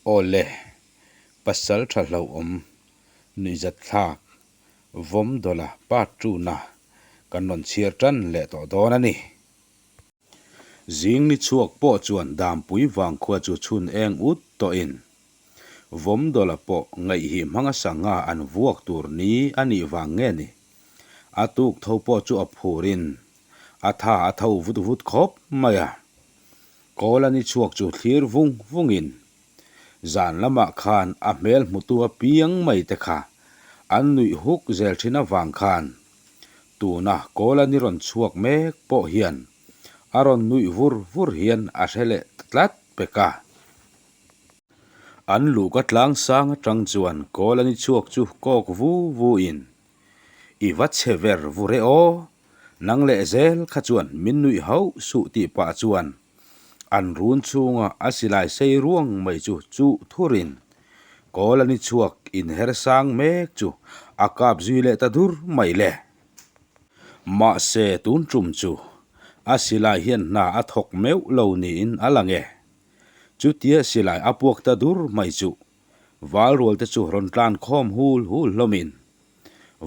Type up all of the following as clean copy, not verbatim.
Aw le, pasal tha hlauhawm nuihzat thlak vawm dawla part two na kan rawn chhiar tan leh tawh dawn a ni. Zing ni chhuak pawh chuan Dampui vangkhua chu chhun eng ut tawhin vawm dawla pawh ngaihhi hmanga sangha an vuak tur ni a nih vang nge ni? A tuk tho pawh chu a phurin a tha a tho vut vut khawp mai a. Kawl a ni chhuak chu thlir vung vungin zan lamah khan a hmel hmutu apiang mai te kha an nuih huk zel thin avang khan tuna kawl a ni rawn chhuak mek pawh hian a rawn nuih vur vur hian a hre leh ta tlat pek a. An luhka tlang sang atang chuan kawl a ni chhuak chu kawk vu vu in I va chhe ver vur e aw, nang leh zel kha chuan min nuih hauh suh tih pah chuan an run chhunga a silai sei ruang mai chu chuh thurin kawl a ni chhuak inher sang mek chu a kap zui leh ta dur mai le. Mahse tun tum chu a silai hian hna a thawk meuh lo niin a lang e. Chutia silai a puak ta dur mai chu Valrual te chu rawn tlan khawm hul hul hlawmin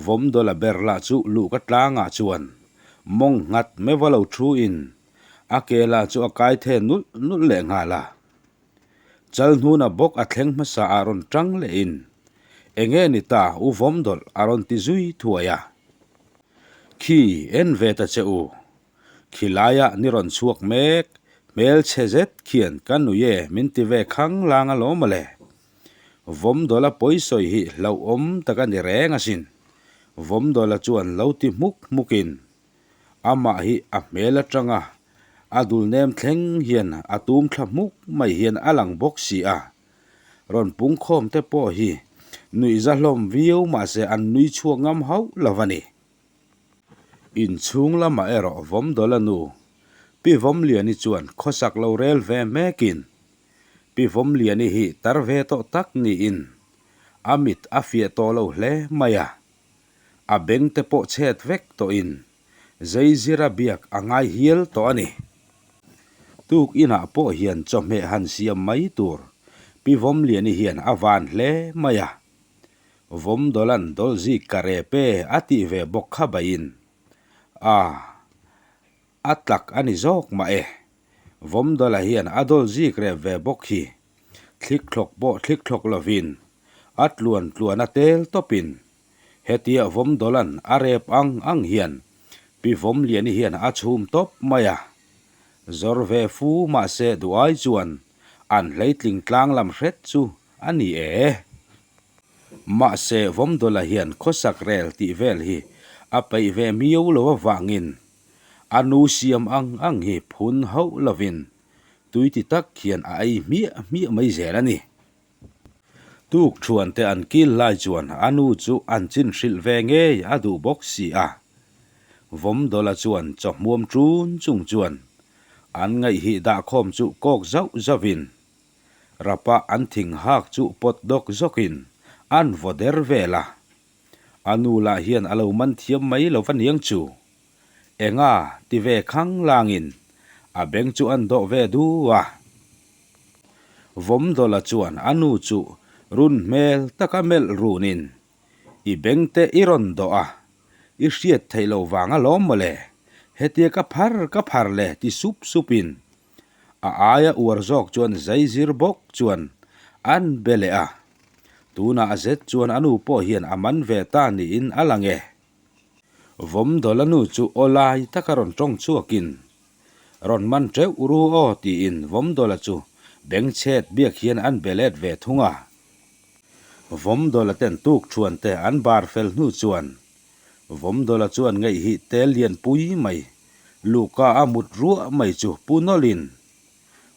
Vawmdawla ber lah chu luhka tlangah chuan mawng nghat meuh a lo thu in a ke lah chu a kai the nulh nulh leh nghal a. Chalhnuna bawk a thleng hmasa ah rawn tang leh in enge ni ta u Vawmdawlh a rawn ti zui thuai a. Khi en ve ta che u Khilaiah ni rawn chhuak mek, hmelchhe zet khian ka nui e min ti ve khang lang alawm mawle. Vawmdawla pawisawi hi hlauhawm tak a ni reng asin. Vawmdawla chuan lo ti hmuk hmukin amah hi a hmel atanga a dul nem thleng hian a tum thla hmuk mai hian a lang bawk si a. Rawn pungkhawm te pawh hi nuihza hlawm viau mahse an nui chhuak ngam hauh lo a ni. Inchhung lamah erawh Vawmdawla nu Pi Vawmliani chuan khawsak lo rel ve mekin Pi Vawmliani hi tar ve tawh tak niin a mit a fiah tawh lo hle mai a, a beng te pawh chhet vek tawhin zeizira biak a ngai hial tawh a ni. Tuk inah pawh hian chawhmeh han siam mai tur Pi Vawmliani hian a van hle mai a. Vawmdawlan dawlzik ka rep e a tih ve bawk kha baiin a a tlak a ni zawk mah e. Vawmdawla hian a dawlzik rep ve bawk hi thlikthlawk pawh thlikthlawk lovin a tluan tluan a tel tawpin hetia Vawmdawlan a rep ang ang hian Pi Vawmliani hian a chhum tawp mai a. Zawr ve fu mahse duai chuan an hleitling tlang lam hret chu a ni e. Mahse Vawmdawla hian khawsak rel tih vel hi a peih ve miau lo avangin a nu siam ang ang hi phun hauh lovin tui ti tak hian a ei hmiah hmiah mai zel a ni. Tuk thuan te an kil lai chuan a nu chu an chin hrilh ve ngei a duh bawk si a. Vawmdawla chuan chawhmuam ṭun chung chuan an ngaihhih dahkhawm chu kawk zauh zauhin Rapa an thing hak chu pawt dawk zawkin an vaw der vel a. A nu lah hian a lo man thiam mai lo va niang chu. Enga ti ve khang langin a beng chu an dawh ve du a. Vawmdawla chuan a nu chu run hmel taka melh runin, I beng te i rawn dawh a, i hriat theih lo vang alawm mawle, hetia ka phar ka phar le ti sup supin A aia uar zawk chuan zaizir bawk chuan an be leh a, tunah a zet chuan a nu pawh hian a man ve ta niin a lang e. Vawmdawla nu chu aw lai taka rawn tawng chhuakin, Rawn man teuh ru aw tiin Vawmdawla chu bengchhet biak hian an be let ve thung a. Vawmdawla ten tuk thuan te an bar fel hnu chuan Vawmdawla chuan ngaihhi tel lian pui mai Luka a mut ruah mai chu pu nawlhin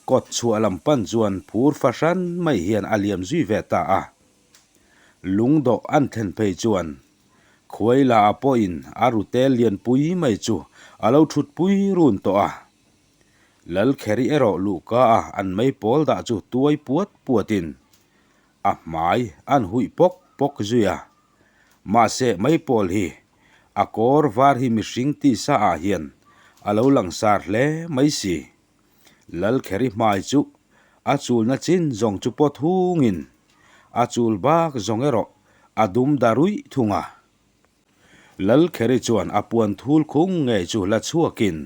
kawt chhuah lam pan chuan phur fahran mai hian a liam zui ve ta a. Lungdawh an thlen phei chuan Khuaila a pawhin a rute lianpui mai chu a lo thutpui run tawh a. Lalkheri erawh luhka a an meipawl dah chu tuai puat puatin a hmai an huih pawk pawk zui a. Mahse meipawl hi a kawr var hi mihring tisa ah hian a lo langsar hle mai si. Lalkheri hmai chu A chulna chin zawng chu pawt hungin a chul bak zawng erawh a dum da ruih thung a. Lalkheri chuan a puan thul khung ngei chu la chhuakin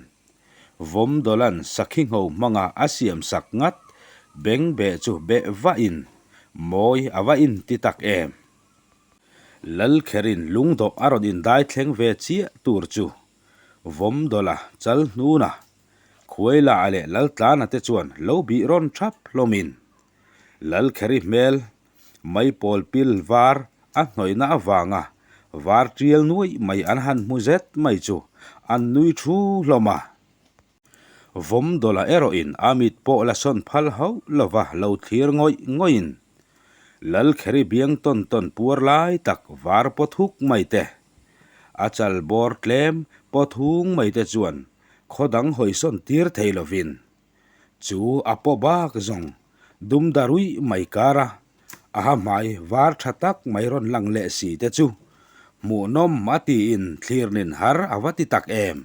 Vawmdawlan sakhi ngho hmanga a siam sak ngat beng beh chu beh vahin mawi a va inti tak em. Lalkherin lungdawh a rawn indai thleng ve chiah tur chu Vawmdawla chal hnuna Khuaila leh Laltlana te chuan lo bih rawn thap hlawmin Lalkheri hmel Maipawl pil var a hnawihna avanga var tial nuaih mai an han hmu zet mai chu an nui thu hlawm a. Vawmdawla erawhin a mit pawh la sawn phal hauh lova lo thlir ngawih ngawihin Lalkheri biang tawn tawn puar lai tak var paw thuk mai te, a chal bawr tlem paw thung mai te chuan khaw dang hawisawn tir thei lovin Chu a paw bak zawng dum da ruih mai kar a, a ha hmai var tha tak mai rawn lang leh si te chu hmuhnawm a tiin thlir nin har a va ti tak em.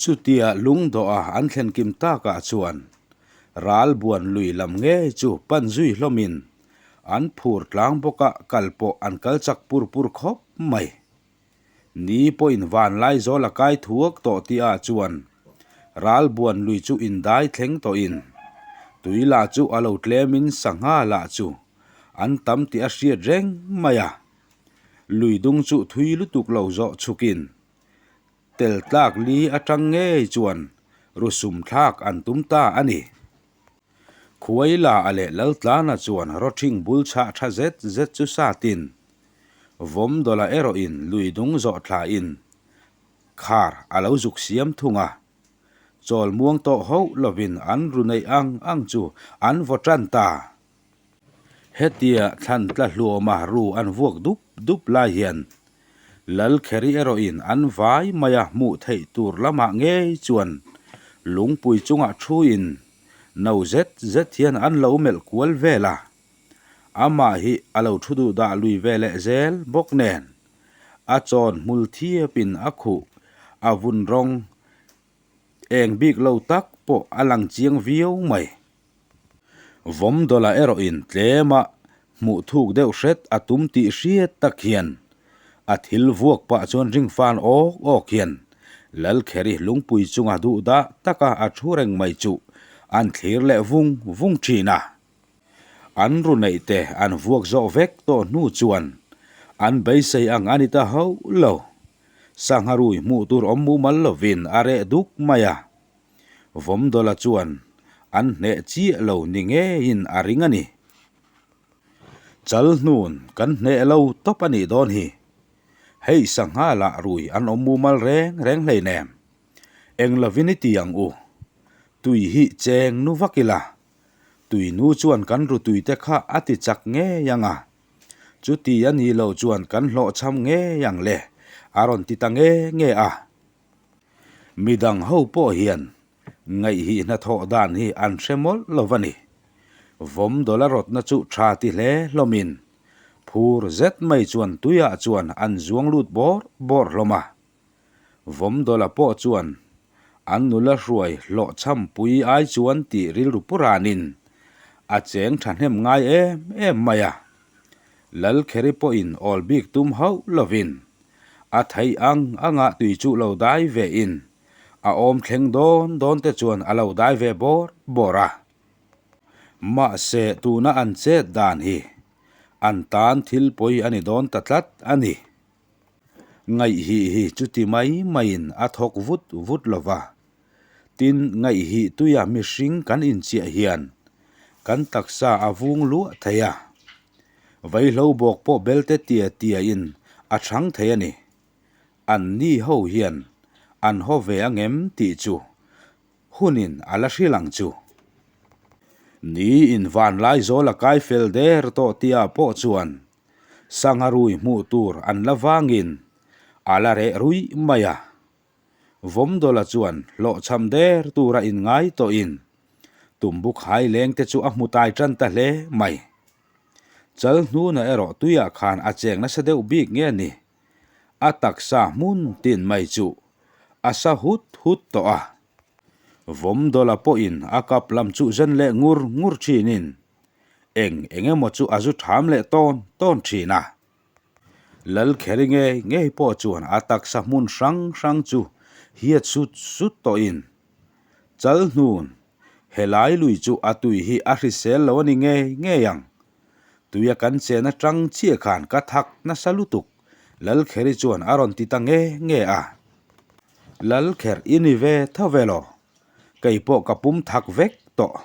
Chutia lungdawha an thlen kim takah chuan ral buan lui lam ngei chu pan zui hlawmin an phur tlang bawka kal pawh an kal chak pur pur khawp mai. Ni pawhin vanlai zawl a kai thuak tawh tih ah chuan ralbuan lui chu indai thleng tawhin tui lah chu a lo tlemin sangha lah chu an tam tih a hriat reng mai a. Lui dung chu thui lutuk lo zawh chhukin tel tlak li atang ngei chuan rusum thlak an tum ta a ni. Khuaila a leh Laltlana chuan rawthing bul chhah tha zet zet chu satin Vawmdawla erawhin lui dung zawh thlain khar a lo zuk siam thung a. Chawl muang tawh hauh lovin an ru neih ang ang chu an vaw tan ta. Hetia thlan tla hluama ru an vuak dup dup lai hian Lalkheri erawhin an vai maia hmuh theih tur lamah ngei chuan lungpui chungah thuin no zet zet hian an lo melh kual vel a. Amah hi a lo thu duh dah lui ve leh zel bawk nen a chawn hmul thiapin a khuh a vun rawng eng bik lo tak pawh a lang chiang viau mai. Vawmdawla erawhin tlema hmuh thuk deuh hret a tum tih hriat tak hian a thil vuak pah chuan ring fan awk awk hian Lalkheri lungpui chunga duh dah taka a thu reng mai chu an thlir leh vung vung thin a. An ru neih te an vuak zawh vek tawh hnu chuan an beisei ang a ni ta hauh lo. Sangha rui hmuh tur awm mumal lovin a reh duk mai a. Vawmdawla chuan an hneh chiah lo ni ngeiin a ring a ni. Chal hnun kan hneh lo tawp a nih dawn hi. Hei sangha lah rui an awm mumal reng reng hleinem. Eng lovin i ti ang u. Tui hi cheng nu vak ila. Tui nu chuan kan ru tui te kha a ti chak ngei ang a. Chuti a nih loh chuan kan hlawhchham ngei ang le, a rawn ti ta nge nge a. Midang ho pawh hian ngaihhih hnathawh dan hi an hre mawlh lo va ni. Vawmdawla rawtna chu tha ti hle hlawmin phur zet mai chuan tuiah chuan an zuang lut bawrh bawrh hlawm a. Vawmdawla pawh chuan an nula hruai hlawhchham pui ai chuan tih rilru pu ranin a cheng thahnem ngai em em mai a. Lalkheri pawhin awl bik tum hauh lovin a theih ang anga tui chu lo dai ve in a awm thleng dawn dawn te chuan a lo dai ve bawr bawr a. Mahse tuna an chet dan hi an tan thil pawi a ni dawn ta tlat a ni. Ngaihhih hi chuti mai maiin a thawk vut vut lo va. Tin, ngaihhih tuia mihring kan inchiah hian kan taksa a vung luah thei a. Vaihlo bawk pawh belte tia tiain a chhang thei a ni. An ni ho hian an haw ve angem tih chu hunin a la hrilh ang chu. Ni in vanlai zawl a kai fel der tawh tia pawh chuan Sangha rui hmuh tur an la vangin a la reh ruih mai a. Vawmdawla chuan hlawhchham der tura inngai tawhin Tumbuk hai leng te chu a hmu tai tan ta hle mai. Chal hnuna erawh tuiah khan a cheng nasa deuh bik nge ni? A taksa hmun tin mai chu a sa hut hut tawh a. Vawmdawla pawhin a kap lam chu zen leh ngur ngur thinin eng eng emaw chu a zu tham leh tawn tawn thin a. Lalkheri ngei ngei pawh chuan a taksa hmun hrang hrang chu hiat sut sut tawhin Chalhnun, helai lui chu a tui hi a hrisel lo a ni ngei ngei ang. Tuia kan chen atang chiah khan ka thak nasa lutuk, Lalkheri chuan a rawn ti ta nge nge a. Lalkher i ni ve tho ve lo, kei pawh ka pum thak vek tawh,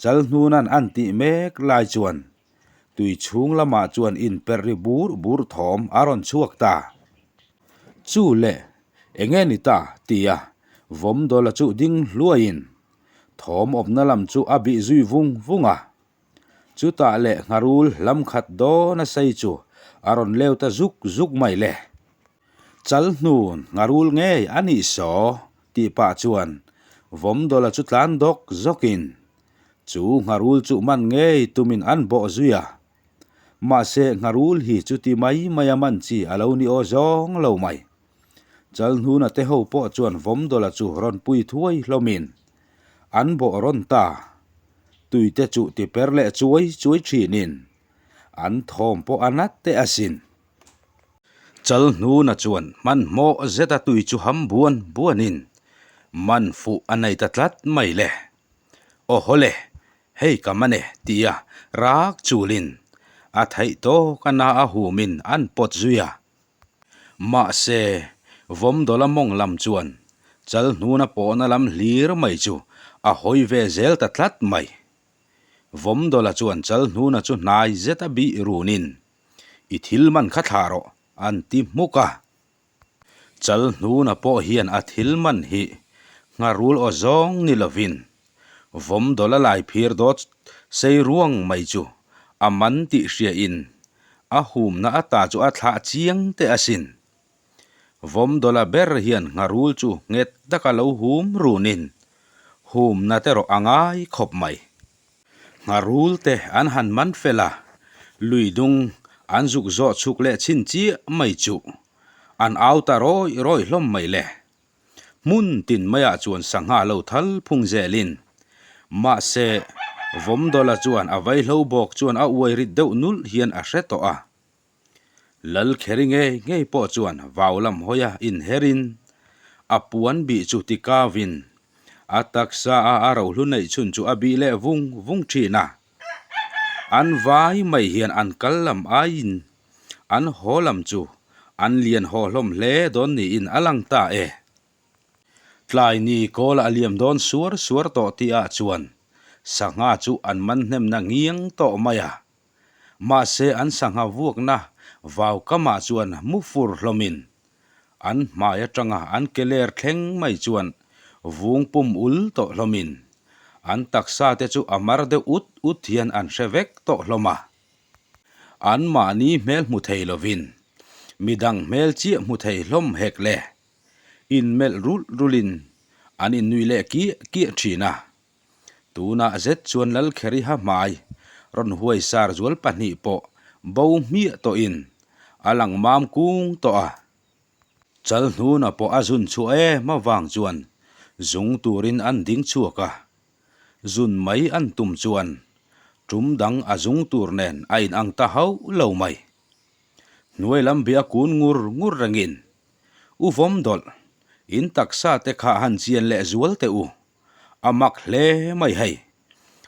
Chalhnuna'n an tih mek lai chuan tui chhung lamah chuan inperh ri bur bur thawm a rawn chhuak ta. Chu le, enge ni ta? tia Vawmdawla chu ding hluaiin thawm awmna lam chu a bih zui vung vung a. Chutah leh ngharul hlam khat dawn a sei chu a rawn leu ta zuk zuk mai le. Chalhnun ngharul ngei a nih saw tih pah chuan Vawmdawla chu tlan dawk zawkin chu ngharul chu man ngei tumin an bawh zui a. Mahse ngharul hi chuti mai mai a man chi a lo ni aw zawng lo mai. Chalhnuna te ho pawh chuan Vawmdawla chu rawn pui thuai hlawmin an bawh rawn ta. Tuite chu ti per leh chuai chuai thinin an thawm pawh a nat teh asin. Chalhnuna chuan hmanhmawh zeta tui chu ham buan buanin man fuh a nei ta tlat mai le. Aw hawle, hei ka man e tia rak chulin a theih tawk a na a humin an pawt zui a. Mahse, Vawmdawla mawng lam chuan Chalhnuna pawhna lam hlir mai chu a hawi ve zel ta tlat mai. Vawmdawla chuan Chalhnuna chu hnai zeta bih runin I thil man kha thlah rawh, an ti hmuk a. Chalhnuna pawh hian a thil man hi ngharul aw zawng ni lovin Vawmdawla lai phir dawt sei ruang mai chu a man tih hriain a humna ata chu a thlah chiang teh asin. Vawmdawla ber hian ngharul chu nghet taka lo hum runin humna te rawh a ngai khawp mai. Ngharul te an han man fel a, lui dung an zuk zawh chhuk leh chhin chiah mai chuh an au ta rawih rawih hlawm mai le. Hmun tin maiah chuan sangha lo thal phung zelin. Mahse, Vawmdawla chuan a vaihlo bawk chuan a uai rit deuh nulh hian a hre tawh a. Lalkheri ngei ngei pawh chuan vau lam hawia inherin a puan bih chu ti kauvin a taksa a a rohlu neih chhun chu a bih leh vung vung thin a. An vai mai hian an kal lam aiin an haw lam chu an lian haw hlawm hle dawn niin a lang ta e. Tlai ni kawl a liam dawn suar suar tawh tihah chuan sangha chu an man hnemna ngiang tawh mai a. Mahse an sangha vuakna vau kamah chuan mu fur hlawmin an hmai atanga an ke ler thleng mai chuan vung pum ul tawh hlawmin an taksa te chu a mar deuh ut ut hian an hre vek tawh hlawm a. An mahni hmel hmu thei lovin midang hmel chiah hmu thei hlawm hek le. Inmelh rulh rulhin an innuih leh kiah kiah thin a. Tunah zet chuan Lalkheriha hmai rawn huai sar zual pahnih pawh bo hmiah tawhin a lang mam kung tawh a. Chalhnuna pawh a zun chhuah em avang chuan zung turin an ding chhuak a, zun mai an tum chuan tum dang a zung tur nen a inang ta hauh lo mai. Hnuai lam bia kun ngur ngur rengin, U Vawmdawlh, in taksa te kha han chian leh zual teh u, A mak hle mai hei.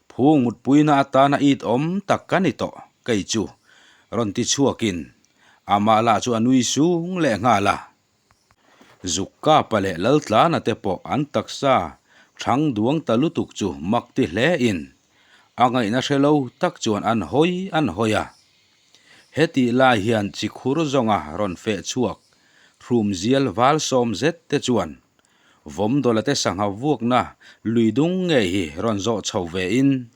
Phu ngutpuina atana it awm tak ka ni tawh kei chu rawn ti chhuakin amah lah chu a nui sung leh nghal a. Zuk Kapa leh Laltlana te pawh an taksa thang duang ta lutuk chu mak ti hle in a ngaihna hre lo tak chuan an hawi an hawi a. Hetih lai hian chikhur zawnga rawn feh chhuak hrumzial val sawm zet te chuan Vawmdawla te sangha vuakna lui dung ngei hi rawn zawh chho ve in,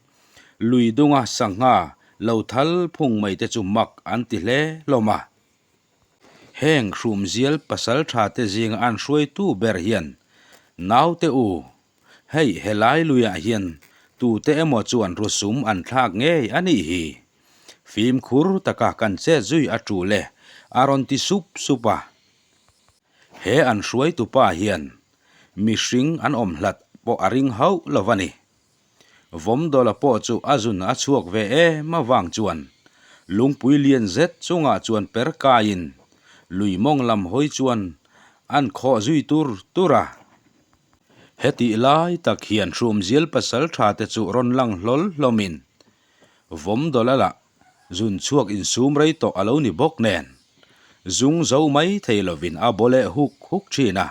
lui dunga sangha lo thal phung mai te chu mak an ti hle hlawm a. Heng hrumzial pasal tha te zinga an hruaitu ber hian, Naute u, hei helai luiah hian tute emaw chuan rusum an thlak ngei a nih hi. Fimkhur taka kan chet zui a tul e, a rawn ti sup sup a. He an hruaitupa hian mihring an awm hlat pawh a ring hauh lo a ni. Vawmdawla pawh chu a zun a chhuak ve em avang chuan lungpui lian zet chungah chuan per kaiin lui mawng lam hawi chuan an khawh zui tur tur a. Hetih lai tak hian Hrumzial pasal tha te chu rawn lang hlawl hlawmin Vawmdawla lah zun chhuak insum rei tawh a lo ni bawk nen zung zo mai thei lovin a baw leh huk huk thin a.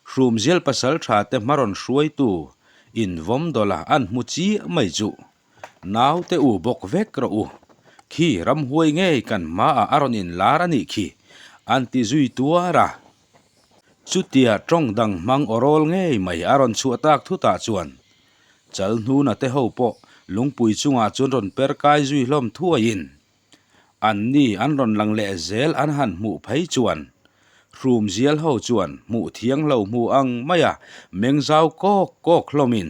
Hrumzial pasal tha te hma rawn hruaitu in Vawmdawla an hmu chiah mai chu naute u bawk vek rawh u, khi ramhuai ngei kan hmaah a rawn inlar a nih khi an ti zui tuar a. Chutia tawng dang hmang aw rawl ngei mai a rawn chhuah tak thutah chuan Chalhnuna te ho pawh lungpui chungah chuan rawn per kai zui hlawm thuaiin Anni an rawn lang leh zel an han hmuh phei chuan Hrumzial ho chuan hmuh thiang lo hmu ang maia meng zau kawk kawk hlawmin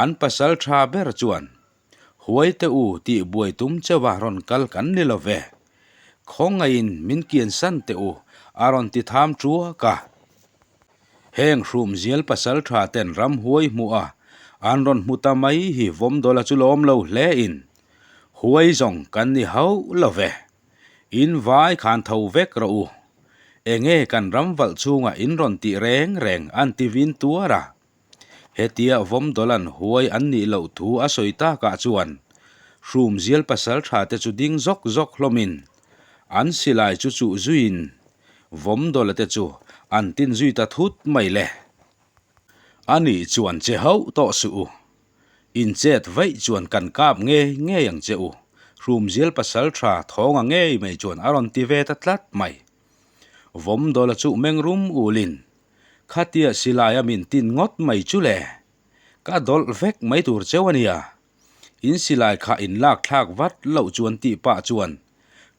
an pasal tha ber chuan Huaite u tih buai tum cheuha rawn kal kan ni lo ve. Khawngaihin min kiansan teh u a rawn ti tham tuak a. Heng Hrumzial pasal tha ten ramhuai hmuh a an rawn hmu ta mai hi Vawmdawla chu lawm lo hle in Huai zawng kan ni hauh lo ve. In vai khan tho vek rawh u. Enge kan ram valh chhungah in rawn tih reng reng an ti vin tuar a. Hetia Vawmdawla'n huai an nih loh thu a sawi takah chuan Hrumzial pasal tha te chu ding zawk zawk hlawmin an silai chu chuh zuiin Vawmdawla te chu an tin zui ta thut mai le. A nih chuan che hauh tawh suh u. In chet vaih chuan kan kap ngei ngei ang che u, Hrumzial pasal tha thawnga ngei mai chuan a rawn ti ve ta tlat mai. Vawmdawla chu meng rum ulin, Khatia silaia min tin ngawt mai chu le, ka dawlh vek mai tur cheu a nia. In silai kha in lak thlak vat loh chuan tih pah chuan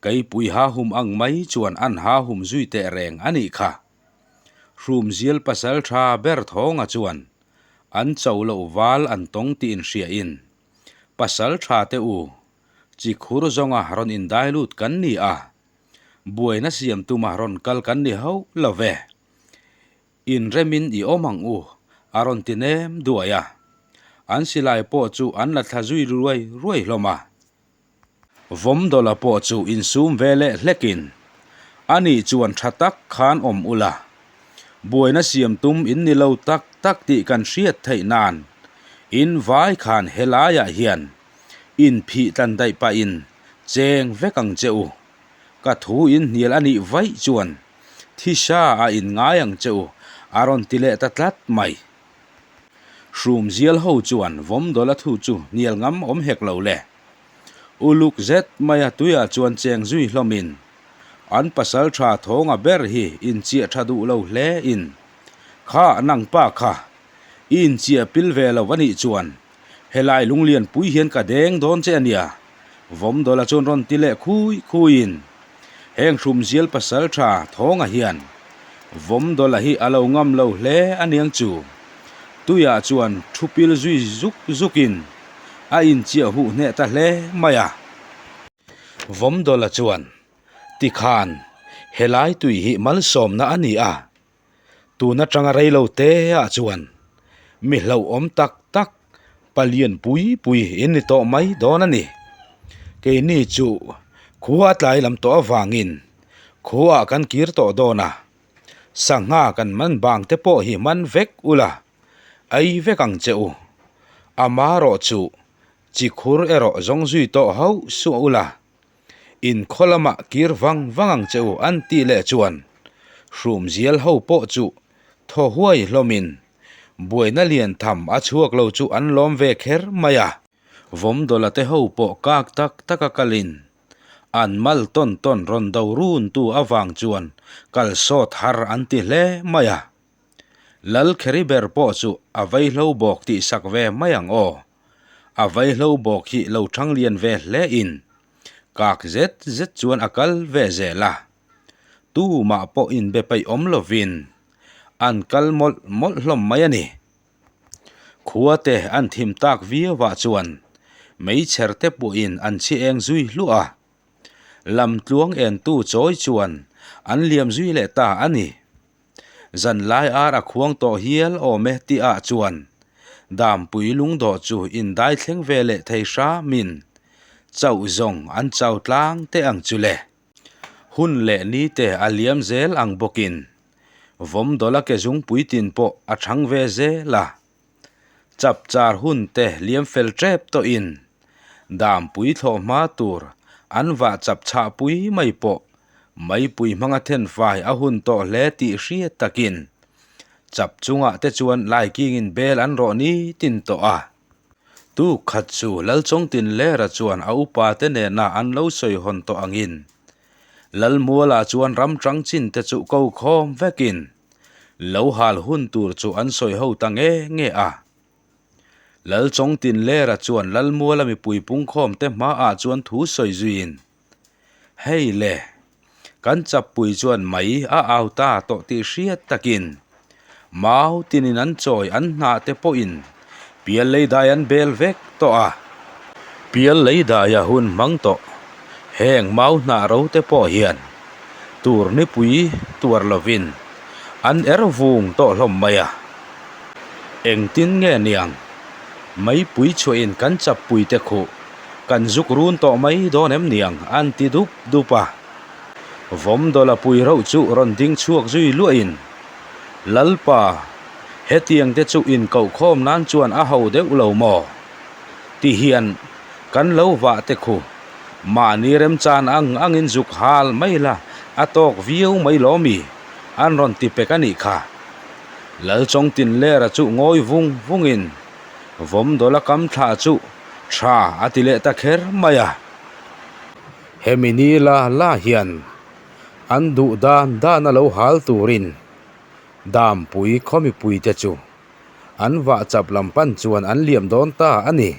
keipui ha hum ang mai chuan an ha hum zui teh reng a nih kha. Hrumzial pasal tha ber thawnga chuan An cho loh val an tawng tih inhriain, Pasal tha te u, chi khur zawnga rawn indai lut kan ni a, buaina siam tuma rawn kal kan ni hauh lo ve. Inremin i awm ang u, a rawn ti nem duai a. An silai pawh chu an la thla zui ruai ruai hlawm a. Vawmdawla pawh chu insum ve leh hlekin, Ani chuan tha tak khan awm ula, buaina siam tum in ni lo tak tak tih kan hriat theih nan in vai khan helaiah hian inphih tlan daih pahin cheng vek ang che u. Ka thu in hnial a nih vaih chuan thisa a in ngai ang che u, a rawn ti leh ta tlat mai. Hrumzial ho chuan Vawmdawla thu chu hnial ngam awm hek lo le. Uluk zet maia tuiah chuan cheng zui hlawmin an pasal tha thawnga ber hi inchiah tha duh lo hle in, Kha nangpa kha, i inchiah pil ve lo a nih chuan helai lunglian pui hian ka deng dawn che a nia, Vawmdawla chuan rawn ti leh khui khuiin heng hrumzial pasal tha thawnga hian Vawmdawla hi a lo ngam lo hle a niang chu. Tuiah chuan thu pil zui zuk zukin a inchiah huh hneh ta hle mai a. Vawmdawla chuan, Tikhan, helai tui hi malsawmna a ni a, tun atanga rei lo te ah chuan mi hlauhawm tak tak palian pui pui in ni tawh mai dawn a ni. Keini chu khua a tlai lam tawh avangin khuaah kan kir tawh dawn a, sangha kan man bang te pawh hi man vek ula, ei vek ang che u. Amarawh chu chi khur erawh zawng zui tawh hauh suah ula, In khaw lamah kir vang vang ang che u an tih leh chuan Hrumzial ho pawh chu thaw huai hlawmin buaina lian tham a chhuak lo chu an lawm ve kher mai a. Vawmdawla te ho pawh kak tak taka kalin an mal tawn tawn rawn do run tu avang chuan kal sawt har an ti hle mai a. Lal Kheri ber pawh chu a vaihlo bawk tih sak ve mai ang aw. A vaihlo bawk hi lo thang lian ve hle in kak zet zet chuan a kal ve zel a. Tumah pawh inbe peih awm lovin an kal mawlh mawlh hlawm mai a ni. Khua te an thim tak viau ah chuan meichher te pawhin an chhi eng zui hluah a. Lamtluang entu chawi chuan an liam zui leh ta a ni. Zanlai ar a khuang tawh hial awm e tih ah chuan Dampui lungdawh chu indai thleng ve leh thei hramin chauh zawng an chau tlang teh ang chu le. Hun leh ni te a liam zel ang bawkin Vawmdawla ke zungpui tin pawh a thang ve zel a. Chapchar hun te liam fel tep tawhin Dampui thlawh hma tur an vah chap chhah pui mai pawh Maipui hmanga thenfai a hun tawh hle tih hriat takin chap chungah te chuan laikingin bel an rawh ni tin tawh a. Tuk khat chu Lalchawngtinlera chuan a upa te nena an lo sawi hawn tawh angin Lalmuala chuan ram tang chin te chu ko khawm vekin lo hal hun tur chu an sawi ho ta nge nge a. Lalchawngtinlera chuan Lalmuala mipui pungkhawm te hmaah chuan thu sawi zuiin, Hei le, kan chappui chuan mai a au ta tawh tih hriat takin mau tinin an chawi an hnah te pawhin pial lei dai an bel vek tawh a. Pial lei daia hun hmang tawh heng mau hnah ro te pawh hian tur nipui tuar lovin an er vung tawh hlawm mai a. Engtin nge niang meipui chhuahin kan chappui te khuh Kan zuk run tawh mai dawn em niang an ti dup dup a. Vawmdawla pui rauh chu rawn ding chhuak zui luahin, Lalpa, hetiang te chu inkohkhawm nan chuan a ho deuh lo maw? Ti hian kan lo vah te khu, mahni remchan ang angin zuk hal mai la a tawk viau mai law mi? an rawn ti pek a nih kha. Lalchawngtinlera chu ngawi vung vungin Vawmdawla kam thlah chu tha a ti leh ta kher mai a. Hemi ni la la hian an duh dan dan a lo hal turin Dampui khaw mipuite chu an vah chap lam pan chuan an liam dawn ta a ni.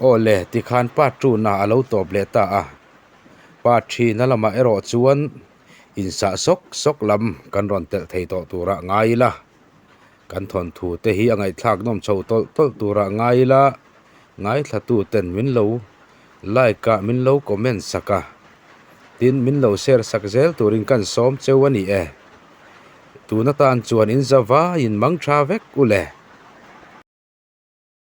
Aw le, tikhan part two-na a lo tawp leh ta a. Part three-na lamah erawh chuan insah sawk sawk lam kan rawn telh thei tawh turah ngai ila. Kan thawnthu te hi a ngaihthlak nawm chho tawlh tawlh turah ngai ila, ngaithlatu ten min lo like a, min lo comment sak a, tin min lo share sak zel turin kan sawm cheu a ni e. Tun atan chuan in za vaiin mang tha vek u le.